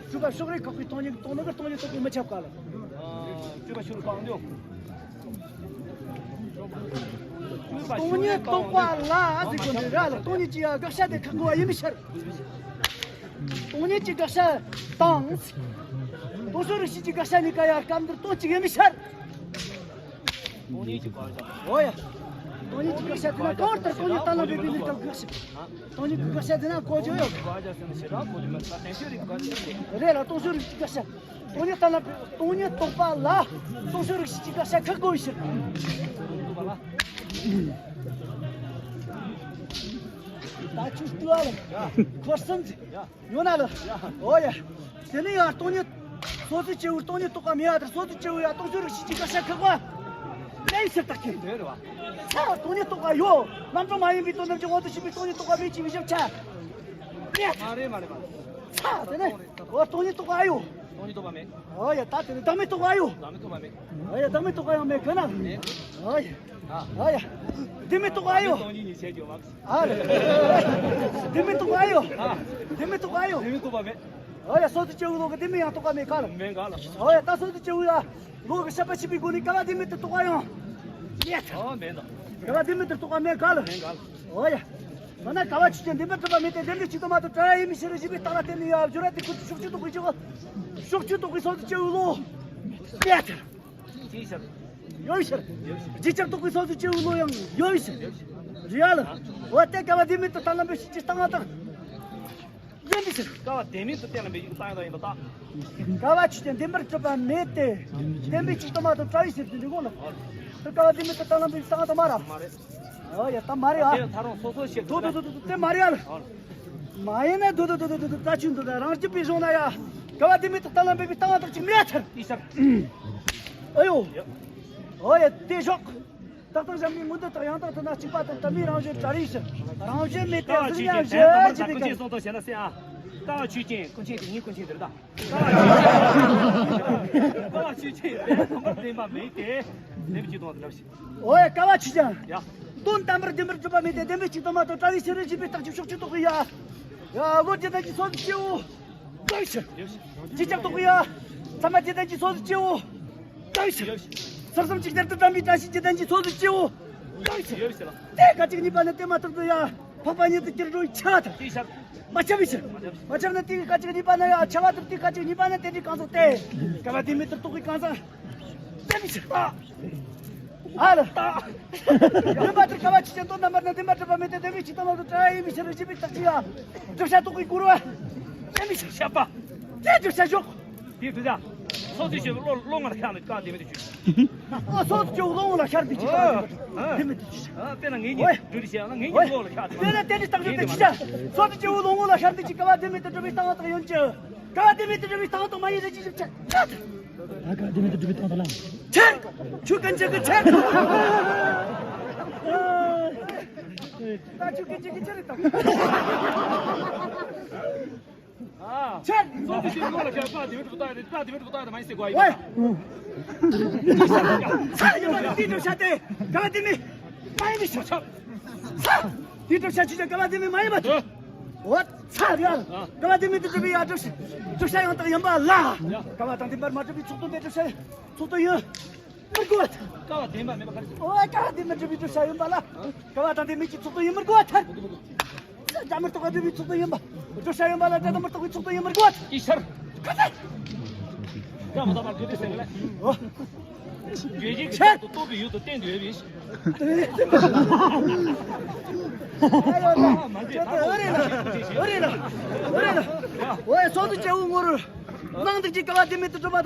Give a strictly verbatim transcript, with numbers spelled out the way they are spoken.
སྤྲུལ་པ་ཕྱོགས་རིས་ཁག་པའི་སྟོང་ཉིད་སྟོང་ནི་གི་སྟོང་ཉིད་རྟོགས་པའི་མི་ཁྱབ་ག་ལ། སྤྲུལ་པ་ཕྱོགས་རིས་གང་འདུག་སྟོང་ཉིད་རྟོགས་པ་ལ་ཟེར་གོ་ནི་ར་ལ། སྟོང་ཉིད་ཀྱི་ཡ་དགག་བྱ་དེ་ཁག་པོ་བ་ཡིན་མི་ཤར། སྟོང་ཉིད་ཀྱི་དགག་བྱ་དང་། སྟོང་གཞི་རིགས་གཅིག་གི་དགག་བྱ་གཉིས་ཀ་ཡ་སྐབས་འདིར་སྟོང་གཅིག་ཡིན་མི་ཤར། སྟོང་ཉིད་ཀྱི་དགག་བྱ། འོ་ཡ། སྟོང་ཉིད་ཀྱི་དགག་བྱ་དེ་ན་གང་ལྟར་སྟོང་ཉིད་གཏན་ལ་འབེབས་པའི་གནས་སྐབས་དགག་བྱ། སྟོང་ཉིད་ཀྱི་དགག་བྱ་དེ་ན་གོ་རྒྱུ་ཡོད། རེད་ལ། སྟོང་གཞི་རིགས་གཅིག་གི་དགག་བྱ། སྟོང་ཉིད་གཏན་ལ་འབེབས། སྟོང་ཉིད་རྟོགས་པ་ལ་སྟོང་གཞི་རིགས་གཅིག་གི་དགག་བྱ་ཁག་པོ་ཡིན་ཕྱིར། ད་ཆུ་ལྟོས་ཨ་ལ། འཁོར་གསུམ་གྱི་ཡོད་ན་ལ། འོ་ཡ། དེ་ནས་ཡང་སྟོང་ཉིད། སོ་སོའི་སྐྱེ་བོའི་སྟོང་ཉིད་རྟོགས་པ་མེད་ཡ་དེར་སོ་སོའི་སྐྱེ་བོ་ཡ་སྟོང་གཞི་རིགས་གཅིག་གི་དགག་བྱ་ཁག་པོ་ལེན་ཕྱིར་བརྟག་གི། ས་སྟོང་ཉིད་རྟོགས་པ་ཡོད། རྣམ་གྲངས་མ་ཡིན་པའི་དོན་དམ་གྱི་དབང་དུ་བྱས་པའི་སྟོང་ཉིད་རྟོགས་པ་མེད་ཅེས་པའི་ཞིབ་ཆ། མ་རེད་མ་རེད་མ་རེད། ས་དེ་ནས་འོ་སྟོང་ཉིད་རྟོགས་པ་ཡོད། སྟོང་ཉིད་རྟོགས་པ་མེད། འོ་ཡ། ད་དེ་ནས་བདག་མེད་རྟོགས་པ་ཡོད། བདག་མེད་རྟོགས་པ་མེད། འོ་ཡ། བདག་མེད་རྟོགས་པ་ཡང་མེད་གི་ན། མེད། འོ་ཡ། ཨ། འོ་ཡ། བདེན་མེད་རྟོགས་པ་ཡོད། སྟོང་ཉིད་ཉིད་བྱེད་རྒྱུ་མ། ཨ་རེ། བདེན་མེད་རྟོགས་པ་ཡོད། ཨ། བདེན་མེད་རྟོགས་པ་ཡོད། བདེན་མེད་རྟོགས་པ་མེད། འོ་ཡ། སོ་སོའི་སྐྱེ་བོའི་བློ་གི་བདེན་མེད་ཡང་རྟོགས་པ་མེད་ག་ལ། མེད་ག་ལ། འོ་ཡ། ད་སོ་སོའི་སྐྱེ་བོ་ཡ་བློ་གི་བཤད་པ་བྱེད་པའི་སྒོ་ནས་ག་བ་བདེན་མེད་དུ་རྟོགས་པ་ཡང་མེད། ཨ། མེད་ད། ག་བ་བདེན་མེད་དུ་རྟོགས་པ་མེད་ག་ལ། མེད་ག་ལ། འོ་ཡ། འོ་ན་ག་བ་ཆོས་ཅན། བདེན་པར་གྲུབ་པ་མེད་དེ། བདེན་པའི་ཆོས་དང་མ་དང་བྲལ་བ་ཡིན་མི་ཤེས་རེ་ཞེས་པའི་རྟགས་ལ་བརྟེན་ནས་ཡ་སྦྱོར་བ་དེ་ཁོ་ཚོ་ཕྱོགས་ཆོས་རྟོགས་པའི་ཕྱོགས་ཆོས་རྟོགས་པའི་སོ་སོའི་སྐྱེ་བོའི་བློ་མེད་ཟེར། ཅིའི་ཕྱིར། ཡོད་ཕྱིར། རྗེས་ཁྱབ་རྟོགས་པའི་སོ་སོའི་སྐྱེ་བོའི་བློ་ཡང་ཡོད་ཕྱིར། རེད་ཡ་ལ། འོ་དེ་ག་བ་བདེན་མེད་དུ་གཏན་ལ་འབེབས་ཤིག་ཅེས་བཏང་བ་དང་། ཡིན་པའི་ཕྱིར། ག་བ་བདེན་མེད་དུ་གཏན་ལ་འབེབས་ཤིག་བཏང་ཡོད་ཡིན་པ་དང་། ག་བ་ཆོས་ཅན། བདེན་པར་གྲུབ་པ་མེད་དེ། བདེན་པའི་ཆོས་དང་མ་དང་བྲལ་བའི་ཕྱིར་དུ་འདི་གོ་ལ། དེ་ག་བ་བདེན་མེད་དུ་གཏན་ལ་འབེབས་ཤིག་བཏང་བ་དང་མ་ར། མ་རེད། འོ་ཡ། ད་མ་རེད་ཨ། དེ་ཐ་རུང་སོ་སོ་ཞིག་དོ་དོ་དོ་དོ་དེ་མ་རེད་ཨ་ལ། མ་ཡིན་ན་དོ་དོ་དོ་དོ་དོ་ད་ཆུན་དོ་ད་རང་རྒྱུད་པའི་གཞུང་ན་ཡ། ག་བ་བདེན་མེད་དུ་གཏན་ལ་འབེབས་པའི་བཏང་བ་དག་ཅིག་མེད་ཚར། ཨི་ཤར། ཨ་ཡོ། འོ་ཡ། དེ་ཞོག་ཏག་ཏག་གཞན་མའི་མངོན་འདོད་དག་ཡང་དག་ཐུབ་ན་གཅིག་པ་དང་དུ་མའི་རང་བཞིན་བྲལ་རེ་ཞིག་རང་བཞིན་མེད་དེ་གཟུགས་ཉམས་བཞི་ཅེས་པའི་ཀུན་མཁྱེན་གསུངས་དོ་ཞེ་ན་སེ་ཨ། ཀ་བ་ཆོས་ཅན། ཀུན་མཁྱེན་དེ་ཉིད་ཀུན་མཁྱེན་དེ་རེད་ད། ཀ་བ་ཆོས་ཅན། དོན་དམ་པར་བདེན་པ་མེད་དེ། བདེན་པའི་ཆོས་དང་བྲལ་ཞིང་། འོ་ཡ། ཀ་བ་ཆོས་ཅན། ཡ། དོན་དམ་པར་བདེན་པར་གྲུབ་པ་མེད་དེ། བདེན་པའི་ཆོས་དང་མ་དང་བྲལ་བའི་ཕྱིར་རོ་ཞེས་པའི་རྟགས་ཀྱི་ཕྱོགས་ཆོས་རྟོགས་པའི་ཡ། ཡ། བློ་རྒྱུ་ལྡན་གྱི་སོ་སོའི་སྐྱེ་བོ། ལྟོས་ཕྱིར། རྗེས་ཁྱབ་རྟོགས་པའི་ཡ། ཚད་མ་རྒྱུ་ལྡན་གྱི་སོ་སོའི་སྐྱེ་བོ། ལྟོས་ཕྱིར། ཟུར་གསུམ་གཅིག་ལྟར་དུ་བཀྲམ་པའི་བཀྲ་ཤིས་རྒྱུ་ལྡན་གྱི་སོ་སོའི་སྐྱེ་བོ། ལྟོས་ཕྱིར། དེ་སྐད་ཅིག་གཉིས་པ་ནི་དེ་མ་ཐག་ཏུ་ཡ། འཕགས་པ་ཉིད་དུ་འགྱུར་འགྲོ་བའི་འཆར་བ་དང་། མ་ཁྱབ་པའི་ཕྱིར། མ་ཁྱབ་ན་དེའི་སྐད་ཅིག་གཉིས་པ་ན་ཡང་འཆར་བ་དང་དེའི་སྐད་ཅིག་གཉིས་པ་ན་དེ་འདྲའི་གང་ཟག་སྟེ། ག་བ་བདེན་མེད་དུ་རྟོགས་པའི་གང་ཟག་བདེན་པའི་ཕྱིར། ཨ་ལ། ཡོད་པ་དེར་ག་བ་ཆོས་ཅན། དོན་དམ་པར་ནི་བདེན་པར་གྲུབ་པ་མེད་དེ། བདེན་པའི་ཆོས་དང་མ་དང་བྲལ་བ་ཡིན་པའི་ཕྱིར་ཞེས་པའི་རྟགས་ཀྱིས་ཡང་བསྒྲུབ་བྱ་རྟོགས་པའི་གོ་རིམ་བདེན་པའི་ཕྱིར། བཤད་པ། དེ་བསྒྲུབ་བྱ་ཞོག་དེ་བསྒྲུབ་བྱ། སོ་སོའི་སྐྱེ་བོའི་བློ་བློ་ལྔ་ལ་ཤར་ནས་ཀ་བདེན་མེད་དུ་གྱུར། ཨ། སོ་སོའི་སྐྱེ་བོའི་བློ་ལྔ་ལ་ཤར་ཏེ་ཅི་ཀ་བདེན་མེད་དུ་གྱུར། དཔེར་ན་ངེད་གཉིས་འགྲོ་རེ་བྱས་ན་ངེད་གཉིས་བློ་ལ་ཤར་ཏེ། དཔེར་ན་དེ་འདྲའི་རྟགས་ཡོད་དེ་ཅི་བྱ། སོ་སོའི་སྐྱེ་བོའི་བློ་ངོ་ལ་ཤར་ཏེ་ཅི་ཀ་བ་བདེན་མེད་དུ་གྲུབ་པའི་རྟགས་དག་ཡིན་གྱི། ཀ་བ་བདེན་མེད་དུ་གྲུབ་པའི་རྟགས་དག་མ་ཡིན་རེ་ཅི་ཞིག་ཆ་ཆ། ད་ཀ་བ་བདེན་མེད་དུ་གྲུབ་པའི་རྟགས་དག་ལ། ཆེར། ཆུ་ཀུན་གྱི་གི་ཆེར། ད་ཆུ་ཀུན་གྱི་གི་ཆེར་རེད་དམ། ཨ། ཆེར། སོ་སོ་ཞིག་ངོ་ལ་ཤར་པ་དེ་བས་གྲུབ་རྟགས་རེད། ད་དེ་བས་གྲུབ་རྟགས་དེ་མ་ཡིན་ཟེར་དགོས་ཡོད་པ། ས་ཡོད་པ་དེ་གྲུབ་བྱ་དེ་ག་བ་བདེན་མེད་མ་ཡིན་པའི་ཕྱིར། ས་དེ་གྲུབ་བྱ་ཆོས་ཅན། ག་བ་བདེན་མེད་མ་ཡིན་པ་དེ། འོ་ས་རེད། ག་བ་བདེན་མེད་དུ་གྲུབ་པའི་ཡ་གྲུབ་བྱ་ཡང་དག་ཡིན་པ་ལ། ག་བ་དང་བདེན་པར་མ་གྲུབ་པའི་ཚོགས་དོན་དེ་གྲུབ་བྱ་ཚོགས་དོན་ཡིན་མི་དགོས་པ་དང་། ཀ་བ་བདེན་པ་མེད་པ་ག་རེ། འོ་ཀ་བ་བདེན་པར་གྲུབ་པའི་གྲུབ་བྱ་ཡིན་པ་ལ། ག་བ་དང་བདེན་མེད་ཀྱི་ཚོགས་དོན་ཡིན་མི་དགོས་པ་དང་། སྒྲ་མི་རྟག་པ་སྒྲུབ་པའི་ཚོགས་དོན་ཡིན་པ། གྲུབ་བྱ་ཡིན་པ་ལ་སྒྲ་དང་མི་རྟག་པའི་ཚོགས་དོན་ཡིན་མི་དགོས་པ་དང་། ཨི་ཤར། ག་ཚ། སྒྲ་མི་རྟག་པར་གོ་དུས་ཟེར་གི་ལ། འོ། བརྗོད་བྱའི་གི་ཆར་དུ་རྟོགས་པའི་ཡུལ་དུ་བསྟན་དུ་ཡོད་པའི། ཨ་ཡོ་ད། ཨོ་རེད་ལ། ཨོ་རེད་ལ། ཨོ་རེད་ལ། འོ་ཡ། སོ་སོའི་སྐྱེ་བོའི་ངོར། སྣང་སྟེགས་ཀྱི་ཀ་བ་བདེན་མེད་དུ་གྲུབ་པ་